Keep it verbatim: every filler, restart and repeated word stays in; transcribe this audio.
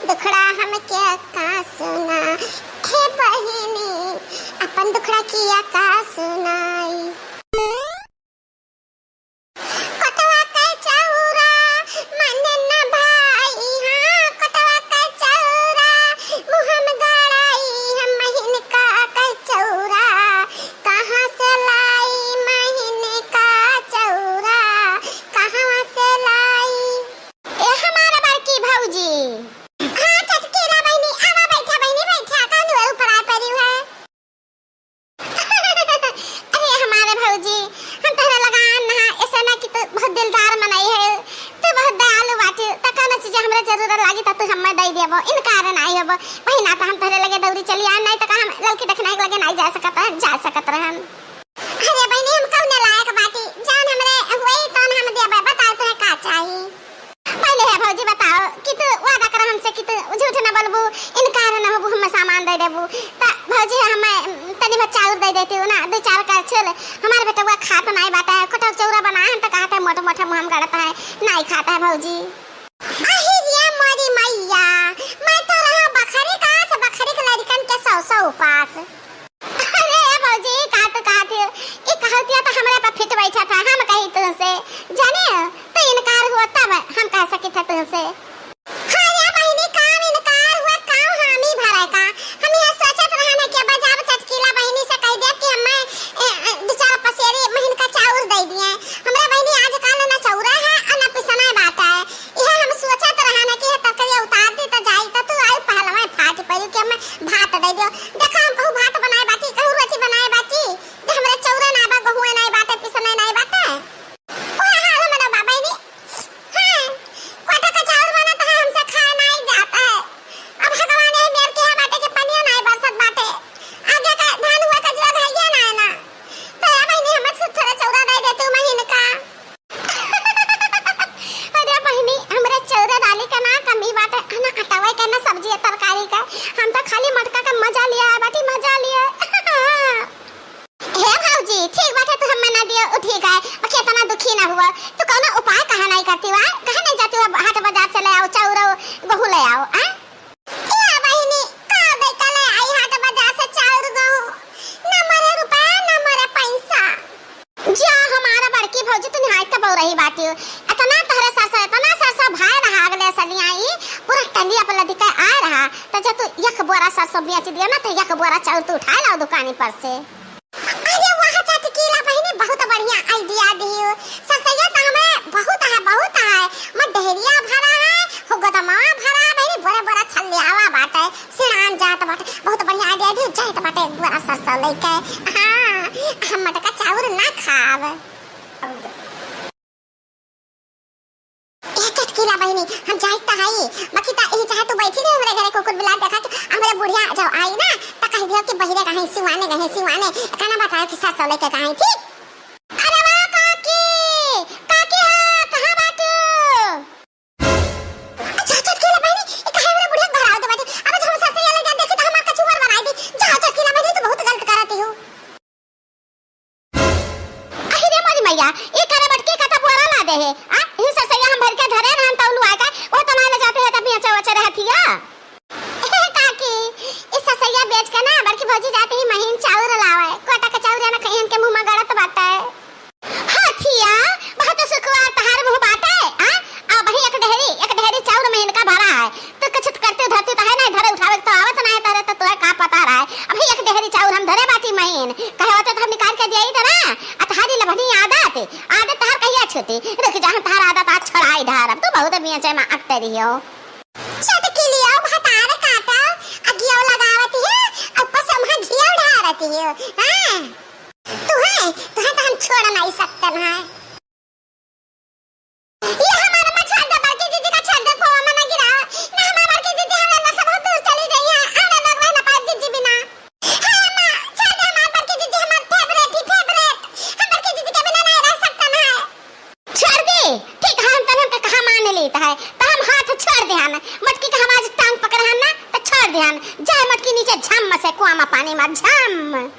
दुखड़ा हमके का सुना, हे बहिनी, अपन दुखड़ा किया का सुनाई। कोटवा के चौरा, मन न भाई, हाँ, कोटवा के चौरा, मुँह में गड़ाई, हम महीन का के चौरा, कहाँ से लाई महीन का चौरा, कहाँ से लाई? ए हमार बड़की भौजी। हाँ, चटकीला बहिनी, आवा बैठा बहिनी, बैठा, काहे ऊपर आ पड़ी है? अरे हमार भौजी, हम तोहरे लगान ना, ऐसे ना कि तू बहुत दिलदार मनई है, तू बहुत दयालु बाटी, त कौनो चीज हमरा जरूरत लागी त तू हमें दे देबो, इनकार नाई होबो। पहिना त हम तोहरे लगे दौड़ी चली आए, नाई त का हम ललकी देखनाई के लगे नाई जा सकत रहन, जा सकत रहन। अरे बहिनी, हम कौने लायक बाटी, जान हमरे होई तौन हम देबे, बताओ तोहे का चाही? पहले है भौजी बताओ कि तू वादा कर हमसे कि तू झूठ न बोलबू, इनकार न होबू, हमें सामान दे देबू। त भौजी हमें तनी भर चाउर दे देती हो ना, दो चार करछुल। हमार बेटवा खात नाई बाटे, कोटक चौरा बना हम त कहत है मोट मोट मुँह में गड़त है, नाई खाता है भौजी। अहि रे मोरी मैया, मैं तो रहा बखरी का से बखरी के लड़कन के सौ सौ उपास। अरे ए भौजी, ई का तू कहत हो? ई कहतिया त हमरे पर फिट बैठा था, हम कही तुमसे, जाने, तो इनकार हुआ तब हम कह सकी था तुमसे। हाँ या बहिनी, काम इनकार हुआ, काम हामी भरे का। हम यह सोचत रहन है कि अब जाब चटकीला बहिनी से कह दे कि हमें, ए, ए, दो चार पसेरी महीन का चाउर दे दिए। हमरा बहिनी आजकल ना चौरा है और ना पिसना बाटा है। इहे हम सोचत रहन कि ये तरकरिया उतार दी त जाई त तू आई पहलवा फाट पड़ी कि हमें भात दे दियो। देखो हम कहूँ भात बनाए बाटी, कहूँ रोटी बनाए बाटी, जे हमरे चौरा ना बा, गहुआ नाई बाटे, पिसना नाई बाटे। ओए हाल हमरे बाबा ने। हाँ, कोटा का चाउर बनत है, हमसे खाए नाई जाता है। अब भगवान यही मेर के बाटे के पनिया नाई बरसत बाटे। आगे का धान हुआ का जुआ धाइया नाई ना। तो या बहिनी हमें थोड़ा चौरा दे दे तू महीन का। अरे बहिनी, हमरे चौरा दाली का ना कमी बाटे, है ना, अटवे के ना सब्जी या तरकारी का, हम तो खाली मटका का मजा लिया है बाटी, मजा लिया। हे भौजी, ठीक बाटे, तू हमें ना दियो, उ ठीक है, बाकी इतना दुखी ना हुआ। तू कौनो उपाय कहाँ नहीं करती हुआ, कहाँ नहीं जाती हुआ हाट बाजार से ले आओ, चौरा, गहूँ ले आओ, आ? ए बहिनी, का दे कले आई हाट बाजार से चाउर गहूँ? न मरे रुपया, न मरे पैसा। जा हमारा बड़की भौजी, तू निहायत बउरही बाटियो। इतना तोहरे सरसों, इतना सरसों भाई रहा अगले सलियाई, पूरा टंडिया पर लदिके आ रहा। त जा तू एक बोरा सरसों बेच दियो ना, त एक बोरा चाउर तू उठा लाओ दुकानी पर से। अरे वाह चटकीला बहिनी, बहुत बढ़िया idea दियो। सरसैया त हमें बहुत है, बहुत है। मर डेहरिया भरा है, हो गोदमा भरा है बहिनी, बोरे बोरा छल्लियावा बाटे, सिरान जात बाटे। बहुत बढ़िया idea दियो, जात बाटे एक बोरा सरसों लेके। हाँ, हम मटका चाउर ना खाब। ए चटकीला बहिनी, हम जाइत त हई, बाकी त ई चाहे तू बैठी रही हमरे घरे, कुकुर बिलार देखा के हमरे बुढ़िया जब आई ना, त कह दियो कि बहिरे गहे सिवाने, गहे सिवाने, कहना बताओ कि सरसों लेके गहे, ठीक? अरे वाह काकी, काकी हो, कहाँ बाटू? अच्छा, चटकीला बहिनी, ई काहे हमरे बुढ़िया के भराव दे बाटी? अब जब हम सरसों ले जा देखी त हमार कचुबर बनाई दी। जा चटकीला बहिनी, तू बहुत गलत करती हो। अहि रे मोरी मैया, ई करे बटकी का त बोरा ला दे है। आ, ई सरसैया हम भर के धरे रहन तौलू आके, वो तो ना ले जाते है तब यहाँ चौवा चढ़े हथिया। काकी, ई सरसैया बेच के ना बड़की भौजी जाते ही महीन चाउर लावे। कोटा के चाउर ना खइहन के मुँह में गड़त बाटे। हथिया, बहुत सुखवा तहार मुँह बाटे, आ? आ वही एक डेहरी, एक डेहरी चाउर महीन का भरा है। तो कुछ करते धरते तो है ना, धरे उठावे तो आवत ना है, तोरे तो तोहे का पता रहा है। अभी एक डेहरी चाउर हम धरे बाटी महीन, कहे होते तो हम निकाल के दिया ही था ना। आ तहारी लभनी आदत, आदत तहार कहिया छूटी? रुक जा, हम तहार आदत आज छोड़ाई ढारब। तू बहुत मियाँ चाय में अटते रहियो। चटकी लियो, भतार काटो, अगियो लगावती है, ऊपर से वहाँ घियो ढारती है। हाँ? तुहे, तुहे तो हम छोड़ नहीं सकते हैं। ये हमारा मत छोड़ दे, बड़की दीदी का छोड़ दे, खोवा में ना गिराओ। ना हमारा बड़की दीदी, हमरा ना सब दूर चली गई है। हमरा लोग रह ना पाए दीदी बिना। हे अम्मा, छोड़ दे हमार बड़की दीदी, हमार favourite ही favourite। हम बड़की दीदी के बिना नहीं रह सकते ना है। छोड़ दे, ठीक है, हम तन हमके कहा मान लेता है, तो हम हाथ छोड़ दे हन। मटकी का हम आज टांग पकड़ हन ना, तो छोड़ दे हन। जाए मटकी नीचे झम से कुआं में पानी में झम।